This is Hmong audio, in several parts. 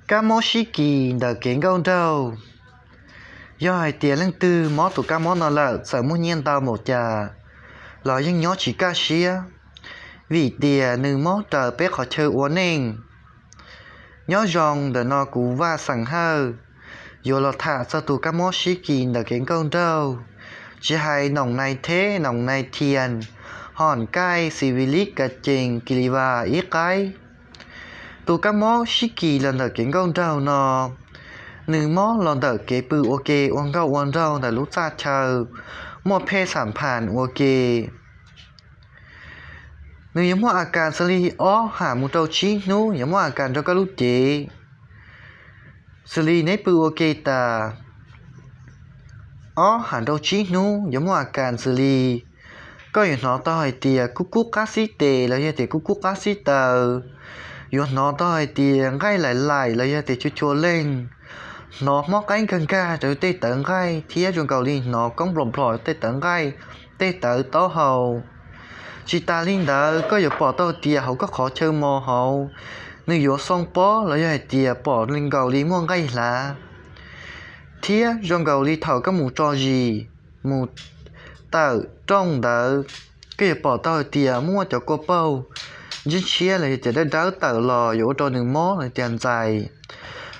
Kab mob sib kis ntawm kev nkauj nraug. Yog hais tias leej twg mob tus kab mob no lawm, txawm muaj nyiaj ntau npaum cas los yeej nyob tsis kaj siab, vim tias nws mob raws peb qhov chaw ua neej. Nyob zoo, ntawm no kuv Vaj Xeem Hawj yuav los tham txog tus kab mob sib kis ntawm kev nkauj nraug, tsis hais noom nai theb, noom nai thias, hom kaij, xi vi lis, ka cees, kis li vas ib qaib. Tus kab mob sib kis los ntawm kev nkauj nraug no, nws mob los ntawm kev pw ua ke ua nkauj ua nraug ntawm lub txaj chaw, muaj phej xam phas ua ke. Nws yuav muaj a kas xws li ob ham mus rau tsib hnub yuav muaj a kas rau koj lub cev. Xws li neb pw ua ke tas ob ham rau tsib hnub yuav muaj a kas xws li koj yuav hnov tau hais tias kub kub qab xib tes los yog tias kub kub qab xib taw, yuav hnov tau hais tias nqaij laim laim los yog tias chua chua leeg, hnov mob qaib nkag nkag rau tej tawv nqaij thiab zoo nkaus li hnov koob nplom nplom tej tawv nqaij, tej tawv taub hau. Tsis tas li ntawd, koj yuav pom tau tias hauv koj qhov chaw mos hauv, nws yuav xoo pob los yog hais tias pom li nkaus li muaj nqaij hlav, thiab zoo nkaus li thaum koj mus tso zis, mus tawm rooj ntawd, koj yuav pom tau hais tias muaj cov kua paug ntshiab ntshiab los yog tias dawb dawb tawm los yuav ua rau nws mob los tias ntxais.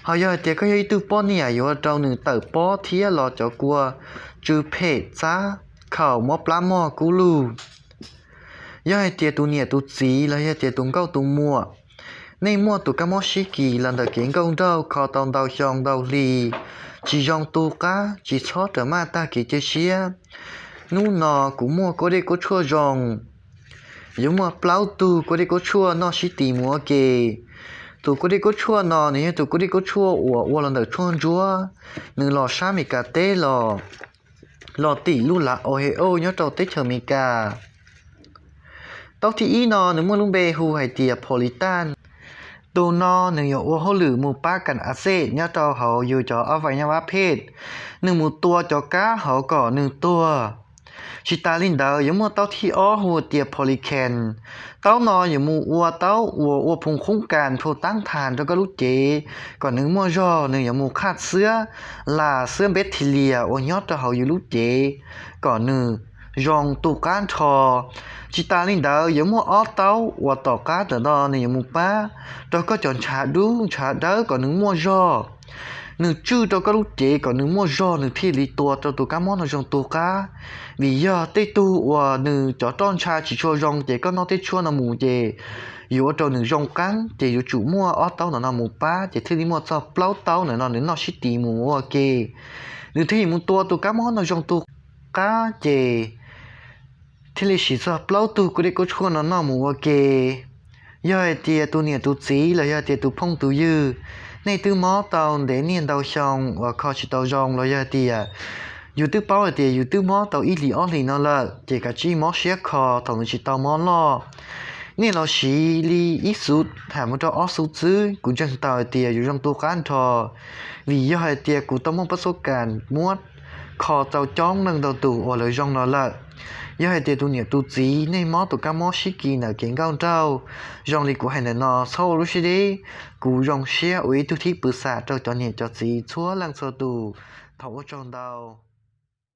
Ho yog hais tias koj yog ib tug poj niam yuav ua rau nws tawm pob thiab los cov kua tsw phem txab khaum mob plab mog kub lug. Yog hais tias tus niam tus txiv los yog tias tus nkauj tus muam, nej muaj tus kab mob sib kis los ntawm kev nkauj nraug kho tau ntau xyoo ntau hli, tsis zoo tu qab, tsis txhob rawm maj tag kev cia siab. Hnub no kuv muaj kuab dej kuab tshuaj zoo, yuav muaj plaub tug kuab dej kuab tshuaj noj sib tis mus ua ke. Tus kuab dej kuab tshuaj no nws yog tus kuab dej kuab tshuaj uas ua los ntawm tshuaj ntsuab, nws los sab Amelikas teb los, los tim lub lav Ohio nyob rau teb chaws Amelikas. Taub thib ib no nws muaj lub npe hu hais tias Politan. Tus no nws yuav ua hauj lwm mus pab kas a xej nyob rau hauv yus cov ob vais nyab vab phet, nws mus tua cov kab hauv kom nws tuag. Tsis tas li ntawd yuav muaj taub thib ob hu tias Polican. Taub no yuav mus ua taub uas ua phoo qoob kas nrhu taab thas rau koj lub cev kom nws muaj zog, nws yuav mus qhaj xwab las xwab npeb thi lias uas nyob rau hauv yus lub cev kom nws zoo tu qab nrho. Tsis tas li ntawd yuav muaj ob taub uas tom qab ntawm no nws yuav mus pab rau koj cov ntshav dub ntshav dawb kom nws muaj zog. Nws tswj rau koj lub cev kom nws muaj zog nws thiaj li tua rau tus kab mob no zoo tu qab. Vim yog tej tug uas nws cov roj ntsha tsis tshua zoo ces koj noj tej tshuaj no mus ces yuav ua rau nws zoo qab, ces yuav tsum muaj ob taub ntawm no mus pab ces thiaj li muaj txog plaub taub ntawm no nws noj sib tis mus ua ke, nws thiaj li mus tua tus kab mob no zoo tu qab ces thiaj li siv txog plaub tug kuab dej kuab tshuaj no noj mus ua ke. Yog hais tias tus niam tus txiv los yog tias tus phooj tus ywg, nej twb mob tau ntev niaj ntau xyoo uas kho tsis tau zoo los yog tias yus twb paub hais tias yus twb mob tau ib hlis ob hlis no lawm ces kav tsij mob siab kho thaum nws tsis tau mob loj. Nej los siv li ib xub tham mus rau ob xub xwb, kuv ntseeg tau hais tias yus zoo tu qab nrho, vim yog hais tias kuv tau muaj pab xub kas muab kho tau coob leej ntau tus uas lawv zoo los lawm. Yog hais tias tus niam tus txiv nej mob tus kab mob sib kis ntawm kev nkauj nraug zoo li kuv hais ntawm no, txhob ua lub siab deb, kuv zoo siab ua ib tug thib pwv xam rau cov niam cov txiv txhua leej txhua tus. Thov ua tsaug ntau.